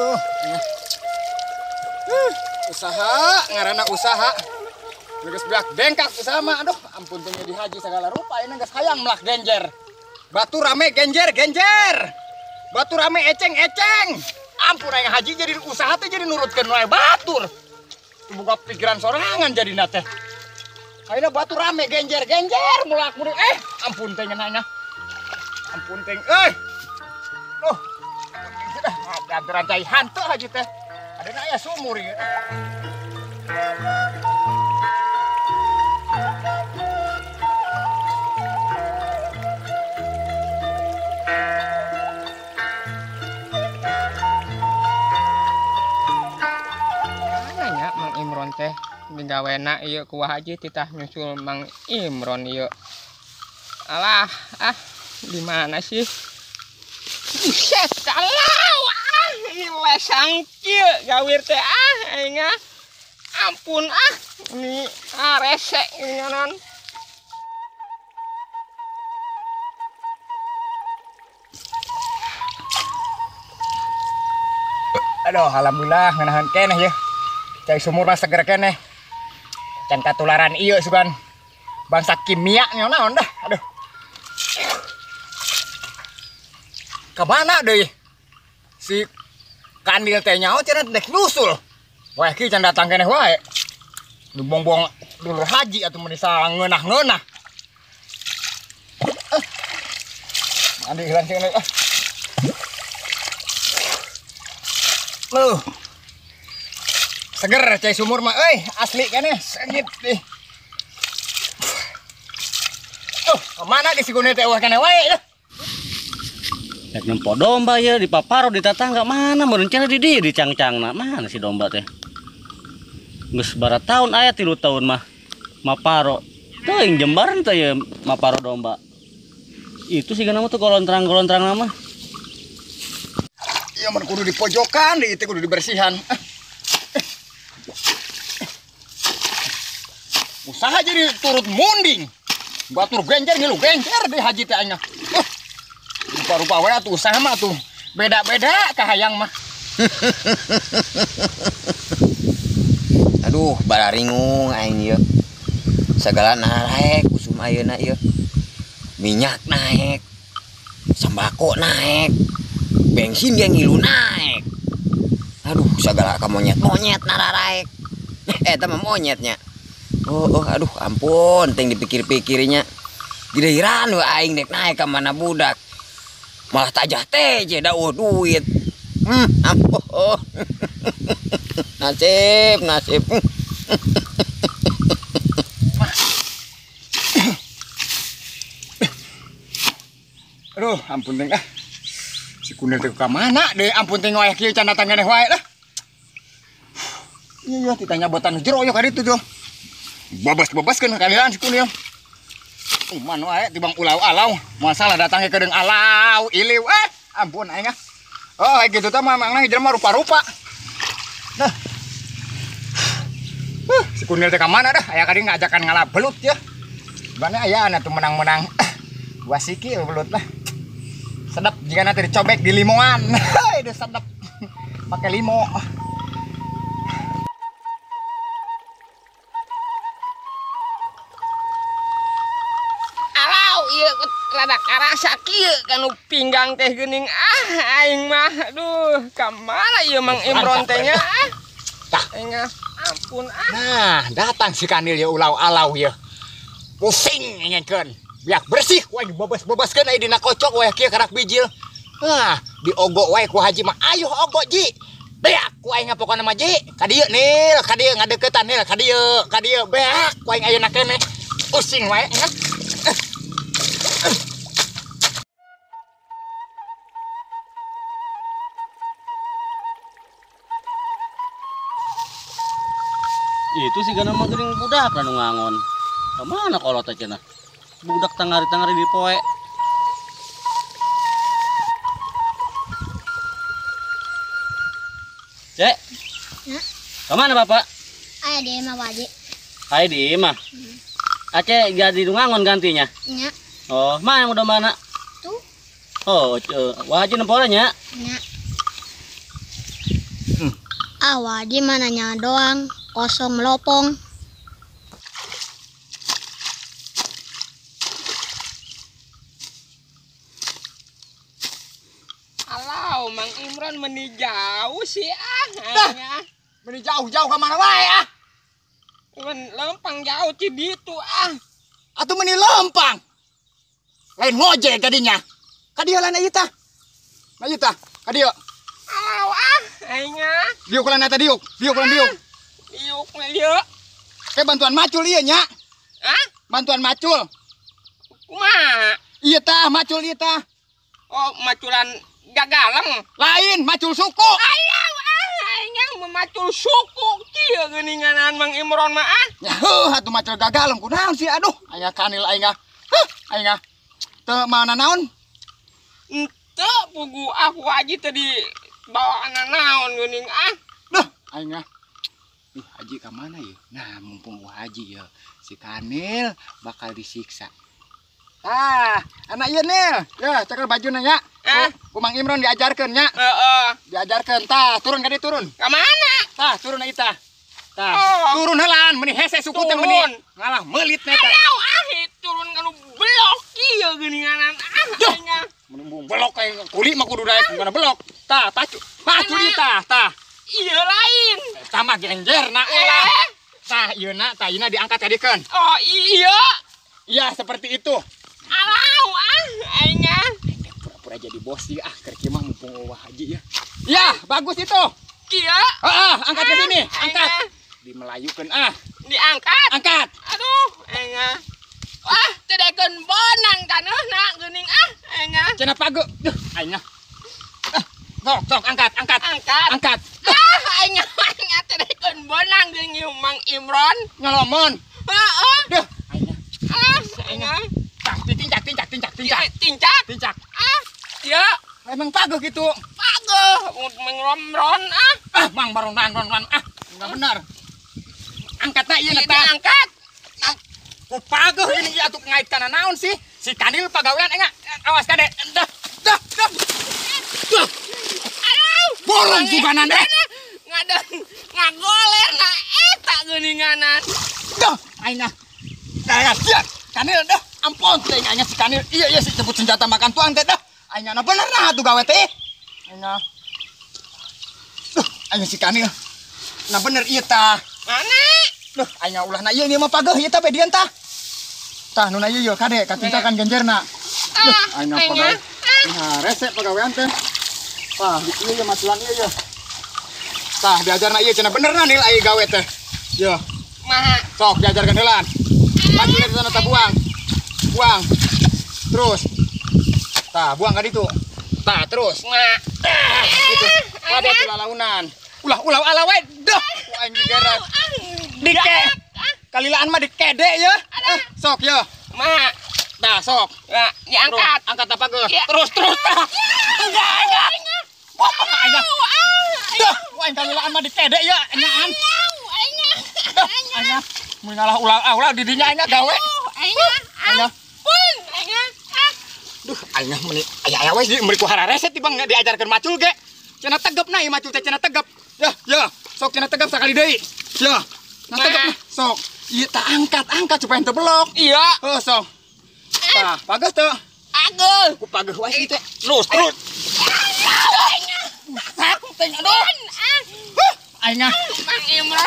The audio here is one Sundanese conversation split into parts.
Aduh. Usaha ngaranna usaha. Geus beak bengkak usaha mah aduh ampun teh di haji segala rupa ini geus hayang melak genjer. Batu rame genjer genjer. Batu rame eceng eceng. Ampun aing haji jadi usaha teh jadi nurutkeun wae batur. Buka pikiran sorangan jadi teh. Ayeuna batu rame genjer genjer mulak mudik ampun teh ngeunahna. Ampun teh euy. Duh. Sudah ada cai hantu haji teh. Ada aya sumur ieu. Mana nya Mang Imron teh digawena ieu ku haji titah nyusul Mang Imron ieu. Alah, ah di mana sih? Buset, alah, lesang kieu gawir teh ah aing ah. Ampun ah, ini ah resek nganan. Aduh, alhamdulillah ngeunaheun keneh ye. Cai sumur mah seger keneh. Can katularan ieu sugan. Bangsa kimia naon dah. Aduh. Kemana deui? Si kandil teh nyaho cenah dek nyusul. Wah ki can datang keneh wae. Dibongbong dulur haji atuh mun ngeunah-ngeunah. Andi hilang sih ah. Loh. Seger cai sumur mah euy, asli keneh sengit ih. Oh, kemana di si gune teh eueuh keneh wae dah. Rek nempo domba ya di paparo di tetangga mana meureun cenah di dieu di cangcangna mana si domba teh. Geus bara tahun aya 3 tahun mah maparo. Teuing jembaran teh ya maparo domba. Itu sih mah tuh golontrang-golontrang mah. Iya mun kudu di pojokan di itu kudu dibersihan. Usaha jadi turut munding. Batur genjer ngilu genjer di haji teh aing. Rupa-rupa wae atuh usaha mah tuh. Beda-beda kahayang mah. Aduh, bararingung aing ieu. Sagala naik usum ayeuna ieu. Minyak naik. Sembako naik. Bensin ge ngilu naik. Aduh, sagala ka monyet-monyet nararaek. Eta mah monyetnya. Oh, oh, aduh ampun, ting dipikir-pikirnya. Giliran we aing dek naik ka mana budak. Malah tajah teh je da eueuh duit. Ampun. Nasib, nasib. Aduh, ampun teh ah. Si kunil teh ka mana deui ampun teh ngoyah kieu can datang keneh wae lah. Iya, ditanya botan jero yo ka ditu tuh. Babas-babaskeun kalian si kunil. Man wae tibang ulau-alau, masalah datangnya ke deung alau, iliw ampun aing ah. Oh, gitu teh mah mangna jelema rupa-rupa. Nah. Si kunil teh ka mana dah? Aya kadi ngajakan ngala belut ya. Bane aya atuh menang-menang. Gua siki belut lah. Sedap jika nanti dicobek di limoan. Itu sedap. Pakai limo. Rada karasa kieu kanu pinggang teh geuning ah aing mah aduh ka mana ieu Mang Imron teh nya ah. Tah aing ampun ah. Nah, datang si kanil ya ulau-alau ya. Pusing ngengekeun. Biak bersih wae dibobos-boboskeun aya dina kocok wae kieu karak bijil. Nah, diogok wae ku haji mah ayuh ogok ji. Beak ku aing pokona mah ji. Ka dieu nil, ka dieu ngadeukeutan nil, ka dieu, ka dieu beak ku aing ayeuna keneh. Pusing wae ngan. Itu sih gana mah geuning budak anu ngangon. Ka mana kolot teh cenah? Budak tangari-tangari di poe. Cek. Ya. Ka mana Bapak? Aya di imah Haji. Aya di imah. Aceh jadi ngangon gantinya. Nya. Oh, mana udah mana? Tuh. Oh, wah haji nempola nya. Nya. Ah, Waji mah nanya doang, kosong melopong. Alau, Mang Imron meni jauh sih ah. Dah. Meni jauh-jauh ka mana wae ah. Men lempang jauh ti ditu ah. Atuh meni lempang. Lain ngojek tadinya. Ka dieu lain ieu tah. Nah ieu tah, ka dieu. Alau ah, aing ah. Diuk lan eta diuk, diuk lan diuk. Diuk mah ieu. Kayak bantuan macul ieu nya. Hah? Bantuan macul. Kumaha? Ieu tah, macul ieu tah. Oh, maculan gagaleng. Lain, macul suku. Alau ah, aing memacul suku kieu geuninganan Mang Imron mah ah. Ya heuh atuh macul gagaleng kunaon sih aduh. Aing kanil aing ah. Heuh, aing ah. Teu mana naon? Henteu pugu aku haji tadi bawaan naon geuning ah. Duh, aing ah. Ih, haji ka mana ya? Nah, mumpung haji ya, si Kanil bakal disiksa. Ah, anak ieu Nil. Ya, cekel bajuna nya. Ku Mang Imron diajarkeun nya. Heeh. Diajarkeun tah, turun ka dieu turun. Ka mana? Tah, turun ieu tah. Tah, oh. Turun heulaan meuni hese suku teh meuni. Ngalah meulit na eta. Alau ah, turun kana belok ieu geuninganan ah. Aing ah. Mun belok aing kuli mah kudu daek kana belok. Tah, pacu. Pacu ieu tah, tah. Ieu lain. Eta mah genjerna ulah. Tah, ieu na, tah ieu diangkat kadikeun. Oh, iya. Iya, seperti itu. Alau ah, aing ah. Pura-pura jadi bos ieu ah, keur kieu mah mumpung eueuh haji ya. Ya, bagus itu. Kieu? Heeh, angkat ke sini, angkat. Dimelayukeun ah. Diangkat. Angkat. Aduh, aing ah. Wah, teu daekeun bonang taneuhna geuning ah, aing ah. Cenah pageuk. Duh, aing ah. Sok, sok angkat, angkat. Angkat. Angkat. Ah, aing ah teu daekeun bonang geuning Mang Imron. Nyolomon. Heeh. Duh, aing ah. Ah, aing ah. Tah, tincak, tincak, tincak, tincak. Tincak. Tincak. Ah, ya. Emang pageuk gitu. Pageuk, Mang Imron ah. Ah, Mang Baron ran ran ah. Enggak benar. Angkat na ieu na tah. Angkat. Ku pageuk ini ieu atuh ngait kana naon sih? Si Kanil pagawean enga. Awas kade. Dah, dah, dah. Duh. Aduh. Borong suganan eh. Ngadan ngagoler na eta geuninganan. Duh, aing ah. Tah, sia. Kanil dah. Ampun teh aing si Kanil. Iya iya si sebut senjata makan tuang teh dah. Aing na bener nah atuh gawe teh. Aing ah. Duh, aing si Kanil. Nah bener ieu tah. Mana? Duh, aing ulah na ieu mah pageuh ieu tah bedian tah. Tah nu na ieu yeuh kade katincakan genjerna. Duh, aing pagawe. Nah, resep pagawean teh. Tah, ieu yeuh maculan ieu yeuh. Tah, diajarna ieu cenah bener na Nil ai gawe teh. Yeuh. Maha. Sok diajarkeun heulaan. Maculna di sana tah buang. Buang. Terus. Tah, buang ka ditu. Tah, terus. Nah. Tah, gitu. Kade atuh lalaunan. Ulah ulah ala wae. Duh, ku aing digerak. Dike. Kalilaan mah dikede ya. Ah, sok ya. Ma. Tah, sok. Nah, diangkat. Terus, angkat apa ge? Terus terus tah. Enggak, enggak. Wah, aing. Duh, aing kalilaan mah dikede ya, nyaan. Aing. Duh, aing. Mun ngalah ulah ah, ulah di dinya aing gawe. Aing. Aing. Pun, aing. Duh, aing meni aya aya we di ku hararese tibang diajarkeun macul ge. Cenah tegep na ieu macul teh cenah tegep. Ya, ya, sok cenah tegep sakali deui. Ya. Nah tegep nah, sok. Ieu tah angkat, angkat supaya henteu belok. Iya. Heuh, sok. Tah, pageuh teu? Pageuh. Ku pageuh wae ieu teh. Terus, terus. Buset, teh aduh. Huh, aing ah. Mang Imron.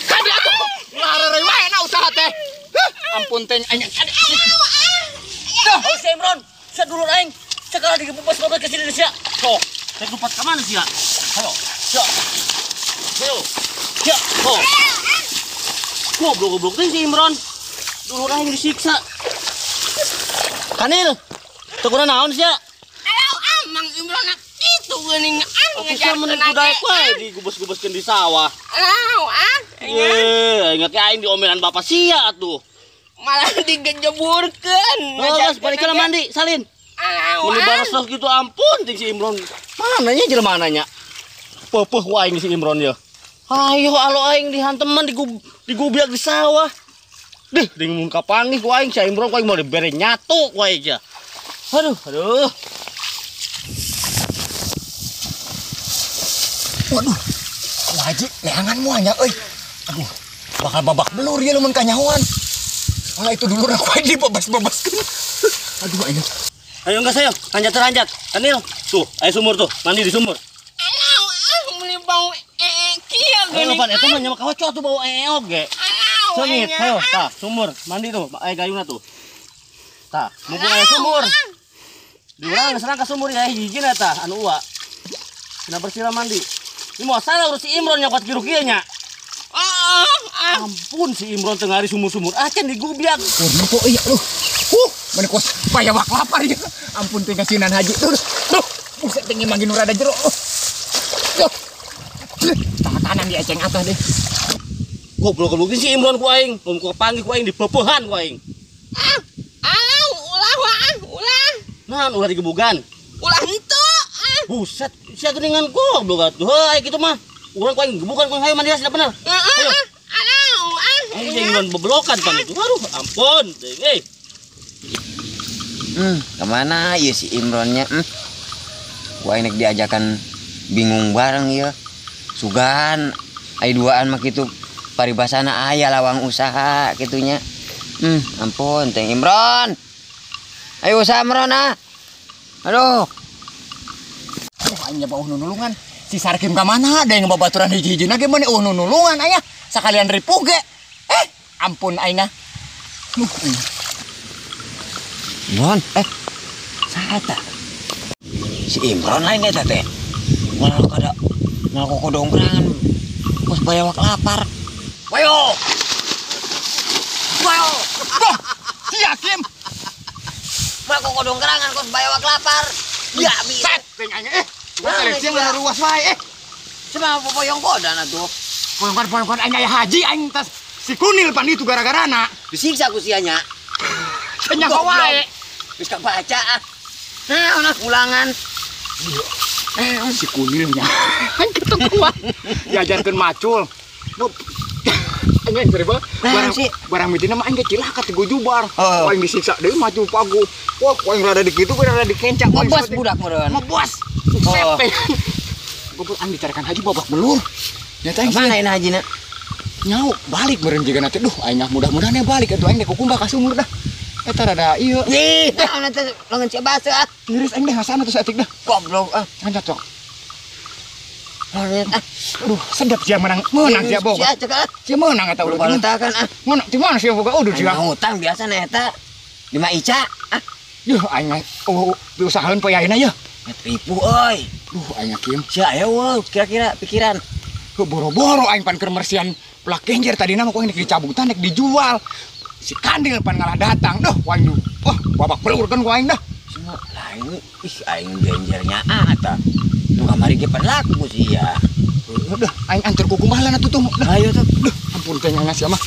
Kade atuh. Lareureui wae na usaha teh. Huh, ampun teh aing. Duh, oh, si Imron, sia dulur aing. Segala digebubas-gebubas ke sini sia. Sok, rek lompat ka mana sia? Ayo, sia. Ayo. Sia, sok. Goblok-goblok teh si Imron. Dulur aing disiksa. Kanil, teu kuna naon sia? Alau ah, Mang Imron kitu geuning ah Atuh sia mun kudaek wae digubes-gubeskeun di sawah. Alau ah, Ye, ingat aing diomelan bapak sia atuh. Malah digejeburkeun. Oh, geus balik kana mandi, salin. Alau Mun ah. dibaros gitu ampun ting si Imron. Mana nya jelema nanya? Peupeeh ku aing si Imron ye. Ayo alo aing dihanteman digubiak di sawah. Deh, ding mun kapanggih ku aing si Imron ku aing mau dibere nyatu ku aing ya. Aduh, aduh. Waduh. Wah, Haji, leangan moal nya euy. Aduh, bakal babak belur ya lamun kanyahoan. Soalnya itu dulu aku aja dibebas-bebaskeun. Aduh, aing. Ayo enggak ayo, hanjat terhanjat. Kanil, tuh, ayo sumur tuh, mandi di sumur. Alah, ah meuli bau ee kieu Ayo geuning. pan eta mah nyamak kawacok tuh bau ee oge. Alah, Sengit, nya. ayo, tah, sumur, mandi tuh, aya gayungna tuh. Tah, mumpung aya sumur. Di urang geus ka sumur ya hiji-hijina tah, anu ua. Cenah bersih lah mandi. Ini mau salah urus si Imron nyokot kiru kieu nya. Ah, ah. Ampun si Imron tengah hari sumur-sumur acan digubiak. Oh, nempo iya lu. Mana kos payawak lapar ya. Ampun teh kasinan haji. Duh, duh. Buset teh manggil nu rada jero. Duh. Tangan di eceng atas deh. Goblok goblok si Imron ku aing, mun ku panggih ku aing dipepehan ku aing. Ah, alah, ulah wah, ah, ulah. Nah, ulah digebugan. Ulah henteu. Ah. Buset, sia geuningan goblok atuh. Heuh, aya kitu mah. Urang ku aing gebugan ku aing hayu mandi sia bener. Heeh, Ayo. ah. Alah, ah. Aing si Imron beblokan pan itu. Aduh, ampun. Eh, Kemana ya si Imronnya? Wah ini diajakan bingung bareng ya. Sugan, ai duaan mah kitu paribasana aya lawang usaha kitunya. Ampun, teng Imron. Ayo usaha Imron ah. Aduh, Aduh, aing nya bau nulungan. Si Sarkim ka mana? Da yang babaturan hiji-hijina ge meuni eueuh nulungan aya. Sakalian ripuh ge. Eh, ampun aing ah. Duh, aing. Imron, saha ta? Si Imron lain eta teh. Malah kada malah kokodongkrangan. Kos bayawak lapar. Wayo. Wayo. Duh, sia Kim. Malah kokodongkrangan kos bayawak lapar. Ya, Set, teh aing eh. Nah, Gua siang iya. ruas wae eh. Cuma popoyong kodan atuh. Poyongkan-poyongkan aing aya haji aing tas si kunil pan itu gara-garana. Disiksa ku sia nya. Nya wae. Geus kabaca ah. Nah, ulah ulangan. Si kunilnya. Aing ketemuan. Diajarkeun macul. Nu aing geus banget. Nah, Barang sih. barang mitina mah aing ge cilaka ti gujubar. Oh. Aing disiksa deui macul pagu. Wah, aing rada dikitu, rada dikencak. Aing Ngebos saeutik. budak meureun. Ngebos. Oh. Buset. Goblok aing dicarikan haji babak belur. Nyata aing Mana ini hajina? nyau balik meureun jiga nanti duh aing mudah-mudahan ya balik atuh aing dek kukumbah ka sumur dah. Eta rada ieu Ih, naon eta lengan sia baseuh ah. tiris aing deh ngasana tuh saeutik dah. Goblok ah. Anjat cok. Lihat ah. Aduh, sedap sia menang, menang sia boga. Sia cek ah. Sia menang eta udah. Balutakan ah. Menang di mana sia boga udah sia. Aing hutang biasa na eta. Lima Ica ah. Yuh aing mah oh diusahaeun poe ayeuna yeuh. Ribu euy. Duh aing Kim. Sia aya eueuh kira-kira pikiran. Heuh boro-boro aing pan keur mersian plak genjer tadina mah ku aing dek dicabutan dek dijual. Si kandil pan ngalah datang. Duh ku aing wah babak belur kan ku aing dah. Semua lain ih aing genjernya ah ta. Nu kamari ge pan laku ku sia. Udah aing anter ku kumaha atuh tuh. Dah Ayo tuh. duh ampun teh ngas sia mah.